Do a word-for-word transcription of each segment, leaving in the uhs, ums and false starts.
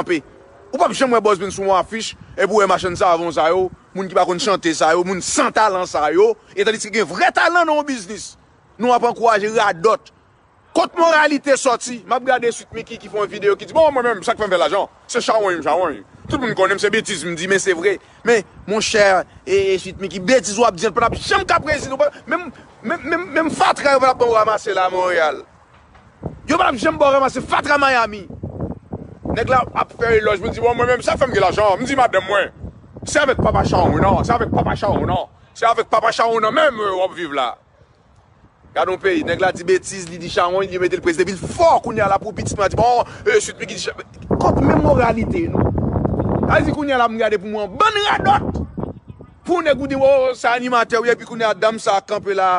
kanpe. Ou p ap janm wè Buzz Bunny sou yon afich, epi w wè machann savon sa yo, moun ki pa konn chante sa yo, moun san talan sa yo, e tandiske gen vrè talan nan yon biznis. Nou ap ankouraje radòt. Kot moralite sòti? M ap gade Sweet Micky ki fè yon videyo ki di, bon, mwen menm, sa k fè m fè lajan, se chawony m chawony. Tout moun konnen m, se betiz m di, men se vre. Men, monchè, e, e Sweet Micky, betiz w ap di an, pa t ap janm ka prezid, ou pa, menm, menm, menm, menm fatra yo pa t ap ban w ranmase la, Monreyal. Yo pa t ap janm ba w ranmase fatra Miami. Nèg la ap fè elòj, m di, bon, mwen menm, sa k fè m gen lajan, m di madanm mwen, se avèk papa chawony nan, se avèk papa chawony nan, se avèk papa chawony nan menm, euh, w ap viv la. Gade yon peyi, nèg la di betiz, li di chawony, li mete l prezidan, epi l fò kounye a la pou pitit mwen di, bon, euh, Sweet Micky di chawony. Kot menm moralite nou? Sa vle di kounye a la, m gade pou mwen, bann radòt. Pou nèg ou di, oh, sa animatè, wi, epi kounye a, dam sa kanpe la,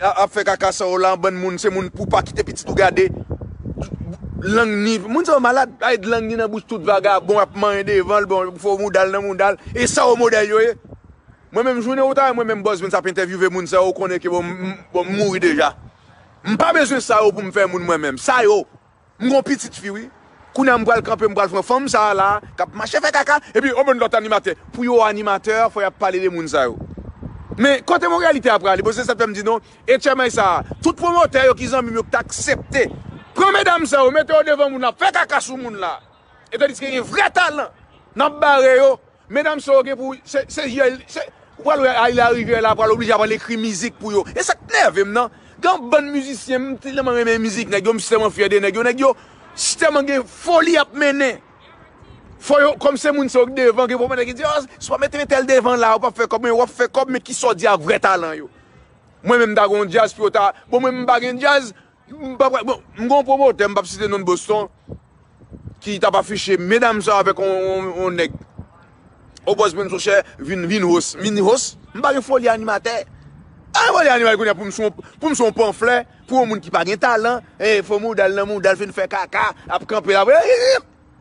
a- ap fè kaka sa yo la, bann moun, se moun pou pa kite pitit ou gade. Lang ni, moun sa yo malad, ay lang ni nan bouch tout vagabon, ap manyen devan l, bon, fo mouda l nan mouda l. E sa yo modèl yo ye? Mwen menm, jounen ou ta wè mwen menm Buzz Bunny ap entèvyouve moun sa yo, ou konnen ke bon, m- bon, m mouri deja. M pa bezwen sa yo pou m fè moun mwen menm. Sa yo, m gon pitit fi, wi. Kounye a m pral kanpe, m pral pran fanm sa a la, k ap mache fè kaka, epi yon bann lòt animatè. Pou yo animatè, fò y ap pale de moun sa yo. Men, kote moralite a prale? Bon, se sa k fè m di non, H M I sa a, tout pwomotè yo ki zanmi m yo ki t aksepte pran medam sa yo, mete yo devan moun la, fè kaka sou moun la. E tandiske gen vrè talan, n ap bare yo. Medam sa yo gen pou, se, se, se, ou pral wè Ayla Rivière la pral oblije ap al ekri mizik pou yo. E sa k nève m nan. Gen yon bann mizisyen, m tèlman renmen mizik nèg yo, m tèlman fyè de nèg yo. Nèg yo tèlman gen foli y ap mennen. Fò yo, kòm se moun sa yo k devan, gen pwomotè ki di, oh, si w pa mete tèl devan la, ou p ap fè kòb, men w ap fè kòb, men kisa w di ak vrè talan yo? Mwen menm, m ta gen yon djaz pou yo ta, bon, mwen, m pa gen djaz, m pa, bon, m gen yon pwomotè, m p ap site non l, Boston, ki t ap afiche medam sa avèk yon, yon, yon nèg. O Buzz Bunny, monchè, vin, vin host. Vin host? M pa gen foli animatè. A, foli animatè kounye a pou m sou, pou m sou yon panflè, pou yon moun ki pa gen talan, e, fo mouda l nan mouda l fin fè kaka, ap kanpe la.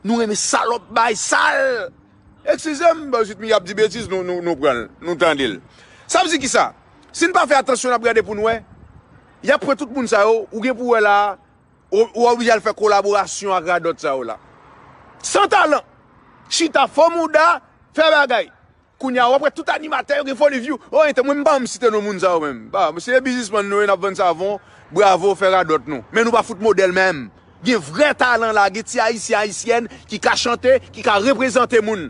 Nou renmen salòp bay sal. Eskize m, Buzz Bunny ap di betiz, nou, nou, nou pran l, nou tande l. Sa vle di kisa? Si n pa fè atansyon, n ap gade pou n wè. Y ap pran tout moun sa yo, ou gen pou wè la, ou, ou oblije al fè kolaborasyon ak radòt sa yo la. San talan, chita fo mouda, fè bagay. Kounye a, w ap wè tout animatè yo gen foli view. Oh, enten, mwen, m pa janm site non moun sa yo menm. Ba, se biznismann nou ye, n ap vann savon, bravo, fè radòt nou. Men nou pa fout modèl menm. Gen vrè talan la, gen ti ayisyen, ayisyèn ki ka chante, ki ka reprezante moun.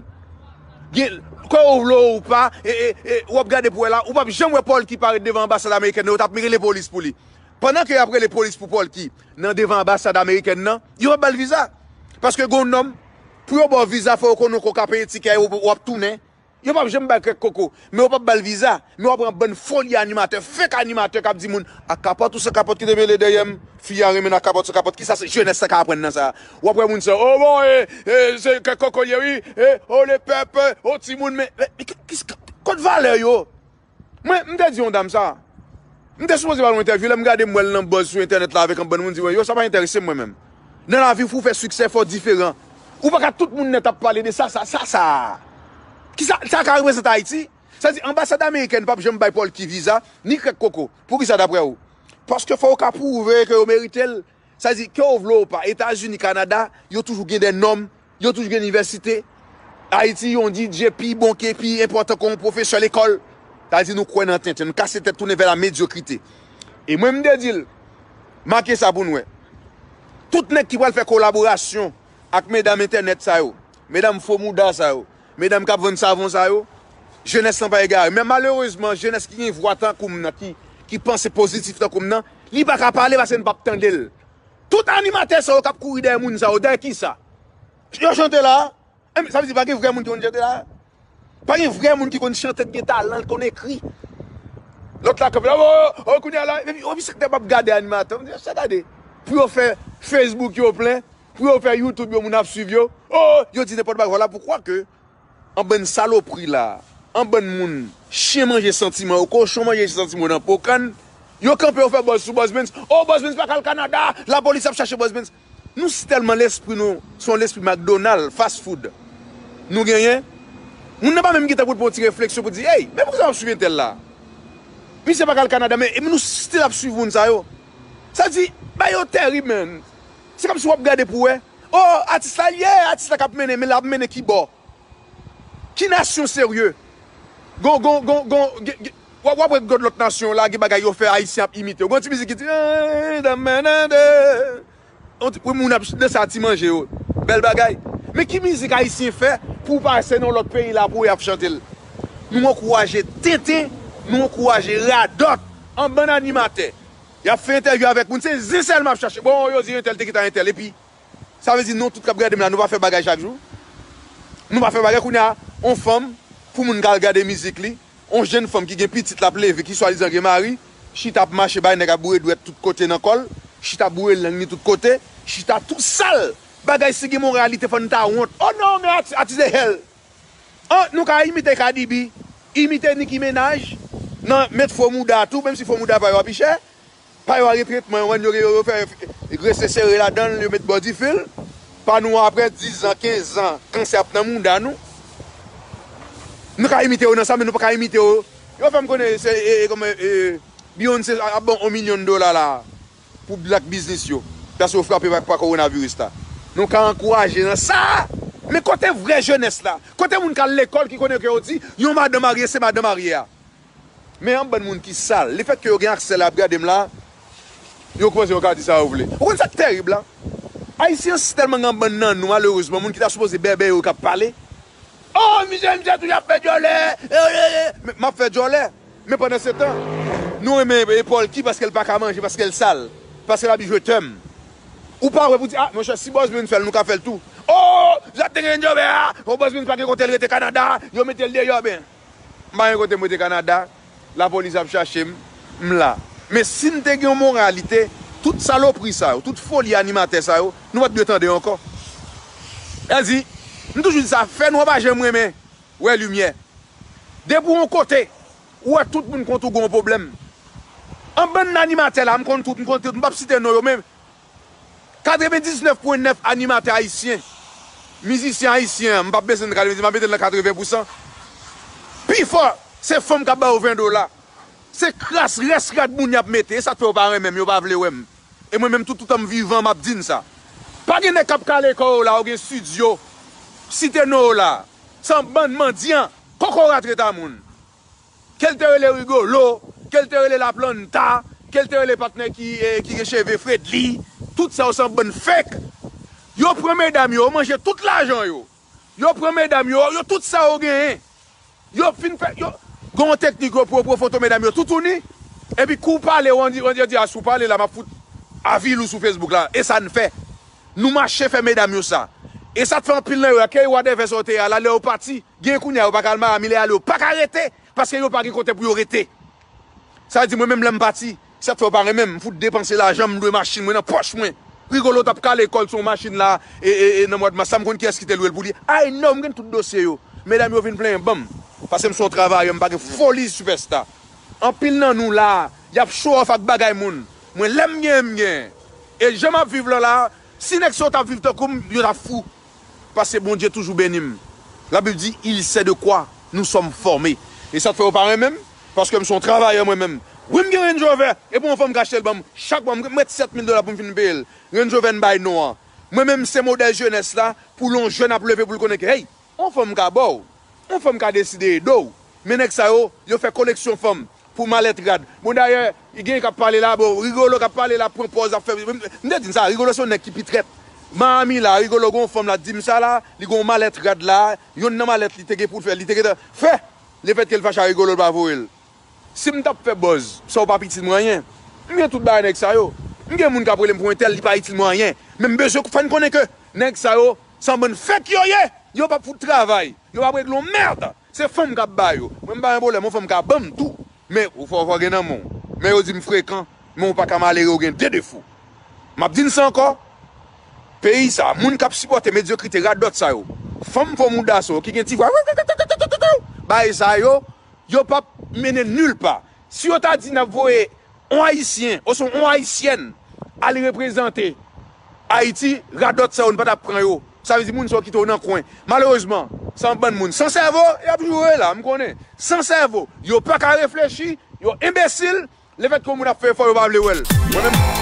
Gen, ke w vle w ou pa, e, e, e, w ap gade pou wè la, ou p ap janm wè Polky parèt devan anbasad amerikèn nan, yo t ap rele polis pou li. Pandan ke y ap rele polis pou Polky nan devan anbasad amerikèn nan, yo p ap ba l viza. Paske gen yon nòm, pou yo ba w viza, fò yo konnen w ka peye tikè, w, w ap tounen. Yo p ap janm bay Krèk Koko, men yo p ap ba l viza. Men w ap wè yon bann foli animatè, fake animatè k ap di moun, ak kapòt ou san kapòt ki te mele dèyè m, fi a renmen n ak kapòt san kapòt, kisa se jenès la ka aprann nan sa? W ap wè moun sa, oh bon, e, e, se Krèk Koko l ye wi, e, oh le pèp, e, oh timoun, men, men, men ki, ki, kot valè yo? Mwen, m te di yon dam sa, m te sipoze ba l yon entèvyou, lè m gade m wè l nan buzz sou entènèt la avèk yon bann moun, di mwen, yo, sa pa enterese m mwen menm. Nan lavi, pou w fè siksè, fò w diferan. Ou pa ka tout moun nèt ap pale de sa, sa, sa, sa. Kisa sa ka reprezante Ayiti? Sa di, anbasad amerikèn p ap janm bay Polky viza, ni Krèk Koko. Poukisa, daprè ou? Paske fò w ka pwouve ke yo merite l. Sa di, ke w vle w pa, Etazini, Kanada, yo toujou gen de nonm, yo toujou gen inivèsite. Ayiti, yon D J pi bon ke, pi enpòtan ke yon pwofesè lekòl. Sa vle di nou kwè nan tenten, nou kase tèt tounen vè la medyokrite. E mwen m te di l, make sa pou n wè. Tout nèg ki pral fè kolaborasyon ak medam entènèt sa yo, medam fo mouda sa yo, medam k ap vann savon sa yo, jenès lan pa egare. Men malerezman, jenès ki gen vwa tankou m nan, ki, ki panse pozitif tankou m nan, li pa ka pale paske n p ap tande l. Tout animatè sa yo k ap kouri dèyè moun sa yo, dèyè kisa? Yo chante la, Sa vle di pa gen vrè moun ki konn chante la? Pa gen vrè moun ki konn chante, ki gen talan, ki konn ekri. Lòt la kanpe la, o, o, kounye a la, epi, epi sa k te p ap gade animatè, sa gade. Pou yo fè Facebook yo plen, pou yo fè YouTube yo, moun ap swiv yo. O, yo di nenpòt bagay. Vwala poukwa ke an bann salopri la, an bann moun, chen manje santiman yo, kochon manje santiman yo nan po kann, yo kanpe yo fè buzz sou Buzz Benz. O, Buzz Benz pa ka al Kanada, lapolis ap chache Buzz Benz. Nou s- tèlman lespri nou se yon lespri McDonald, fast food. Nou genyen. Moun nan pa menm gentan pou l pran yon ti refleksyon pou di, hey, men poukisa w ap swiv entèl la? Misye pa ka al Kanada, men e nou still ap swiv moun sa yo. Sa di, bay yo tèrib, man. Se kòmsi w ap gade pou wè. O, atis la, yeah, atis la k ap mennen, men l ap mennen ki bò? Ki nasyon serye? Gon, gon, gon, gon, gen, gen, w ap, w ap wè gon lòt nasyon la, gen bagay yo fè, Ayisyen ap imite yo. Gon ti mizik ki di, "Hey, the man of the-" On ti, pou moun ap danse a ti manje yo. Bèl bagay. Men ki mizik Ayisyen fè pou w pase nan lòt peyi la pou y ap chante l? Nou ankouraje tenten, nou ankouraje radòt, an bann animatè. Y ap fè entèvyou avèk moun, se zen sèlman ap chache. Bon, yo di entèl te gentan entèl, epi, sa vle di nou tout k ap gade m la, nou pa fè bagay chak jou? Nou pa fè bagay kounye a, on fanm, pou moun k al gade mizik li, on jenn fanm ki gen pitit l ap leve, ki swadizan gen mari, chita ap mache bay nèg ap boure dwèt tout kote nan kò l, chita ap boure lang li tout kote, chita tou sal. Bagay si gen moralite fò n ta wont. Oh non, men ati-, atis de hell. An, nou ka imite Cardi B, imite Nicki Minaj, nan met fo mouda tou, menm si fo mouda pa yo a pi chè. Pa yo a gen tretman, yo, yo, yo fè grese sere ladan l, yo met bò dife l. Pa nou an, apre diz an, kenz an, kansè ap nan mouda nou. Nou ka imite yo nan sa, men nou pa ka imite yo. Yo fè m konnen se, e, e, kòman, e, Beyoncé ap ban yon milyon dola la pou black business yo. Paske yo frape pa, pa kowonaviris la. Nou ka ankouraje nan sa. Men kote vrè jenès la? Kote moun k al lekòl ki konnen ke yo di yon madan marye se madan marye a? Men yon bann moun ki sal. Lefètke yo gen aksè la, ap gade m la, yo kòmanse yo ka di sa yo vle. Ou konn sa k tèrib la? Ayisyen si tèlman gen yon bann nan nou, malerezman, moun ki ta sipoze bèbè yo k ap pale. Oh, misye, misye toujou ap fè djòlè. Eh, eh, eh. Men m ap fè djòlè. Men pandan se tan, nou renmen Polky paske l pa ka manje, paske l sal, paske l ap je t'aime. Ou pa wè pou di, ah, monchè, si Buzz Benz fè l, nou ka fè l tou. Oh, zòt te gen djòlè a. Oh, Buzz Benz pa gen kote l rete Kanada. Yo mete l deyò, ben. M pa gen kote m rete Kanada, lapolis ap chache m, m la. Men si n te gen yon moralite, tout salopri sa yo, tout foli animatè sa yo, nou pa t dwe tande yo ankò. Sa di, m toujou di sa, fè nwa pa janm renmen wè limyè. Depi w yon kote, ou wè tout moun kont ou gen yon pwoblèm. An bann animatè la, m konn tout, m konn tout, m p ap site non yo, men katrevendiznèf pwen nèf animatè ayisyen, mizisyen ayisyen an, m p ap bezwen katrevendiz, m ap mete l nan katreven pousan. Pifò, se fanm k ap ba yo ven dola. Se kras, rès rad moun y ap mete. E sa k fè yo pa renmen m, yo pa vle wè m. E mwen menm, tout, toutan m vivan, m ap di n sa. Pa gen nèg k ap kale kò yo la, yo gen estidyo, site non yo la. Se yon bann mandyan, kokorat reta moun. Ke l te rele Rigolo, ke l te rele Laplanta, ke l te rele patnè ki, eh, ki gen cheve Fredly, tout sa yo se yon bann fake. Yo pran medam yo, yo manje tout lajan yo. Yo pran medam yo, yo tout sa yo genyen. Yo fin fè, yo, gen yon teknik yo pou yo pran foto medam yo toutouni. Epi kou w pale, yo di, yo di, a, si w pale la, m ap fout avili w sou Facebook la. E sa n fè. Nou mache fè medam yo sa. E sa k fè anpil nan yo, akèy wadèvè sa yo te ye a la, lè yo pati, gen kounye a yo pa ka al Miami, lè y ale yo pa ka rete, paske yo pa gen kote pou yo rete. Sa vle di mwen menm lè m pati, sa k fè yo pa renmen m, m fout depanse lajan m, m lwe machin mwen nan pòch mwen. Rigolo t ap kale kò l sou yon machin la, e, e, e, nan mwa d mas la, m konn kiyès ki te lwe l pou li. I know, m gen tout dosye yo. Medam yo vin plenyen ban m, paske m se yon travayè, m pa gen foli sipèsta. Anpil nan nou la, y ap show off ak bagay moun. Mwen, lè m genyen, m genyen. E jan m ap viv lan la, si nèg sa yo t ap viv tankou m, yo t ap fou. Paske Bondye toujou beni m. Labib di, il sait de quoi nous sommes formés. E sa k fè yo pa renmen m, paske m se yon travayè mwen menm. Wi, m gen Range Rover, e pou yon fanm ka achte l ban m, chak mwa, m met sèt mil dola pou m fin peye l. Range Rover n bay non an. Mwen menm, se modèl jenès la, pou l yon jèn ap leve pou l konnen ke, hey, yon fanm ka ba w, yon fanm ka deside ede w. Men nèg sa yo, yo fè koleksyon fanm pou malèt rad. Bon, dayè, gen k ap pale la, bon, Rigolo k ap pale la, pran pòz, ap fè. M te di n sa, Rigolo se yon nèg ki pi trèt. Miami la, Rigolo gon fanm la, di m sa la, li gon malèt rad la, yonn nan malèt li te gen pou l fè, li te gentan fè. Lefètke l fache a Rigolo, l pa voye l. Si m t ap fè buzz, sa yo p ap itil mwen anyen. M gen tout bagay nèg sa yo. M gen moun k ap rele m pou entèl, li pa itil mwen anyen. Men m bezwen fè n konnen ke nèg sa yo, se yon bann fake yo ye. Yo p ap fout travay. Yo p ap regle yon mèd. Se fanm k ap ba yo. Mwen m pa gen pwoblèm, yon fanm ka ban m tou. Men ou fò, fò gen nan men w. Men yo di m frekan, men ou pa ka malere, ou gen de defo. M ap di n sa ankò. Peyi sa, moun k ap sipòte medyokrite radòt sa yo, fanm fo mouda sa yo ki gen ti vwa, bagay sa yo, yo p ap mennen nil pa. Si yo ta di n ap voye yon Ayisyen osnon yon Ayisyèn al reprezante Ayiti, radòt sa yo, n pa t ap pran yo. Sa vle di moun sa yo kite yo nan kwen. Malerezman, se yon bann moun san sèvo, y ap joure la, m konnen. San sèvo, yo pa ka reflechi, yo enbesil, lefètke yon moun ap fè efò, yo pa vle wè l. Mwen menm,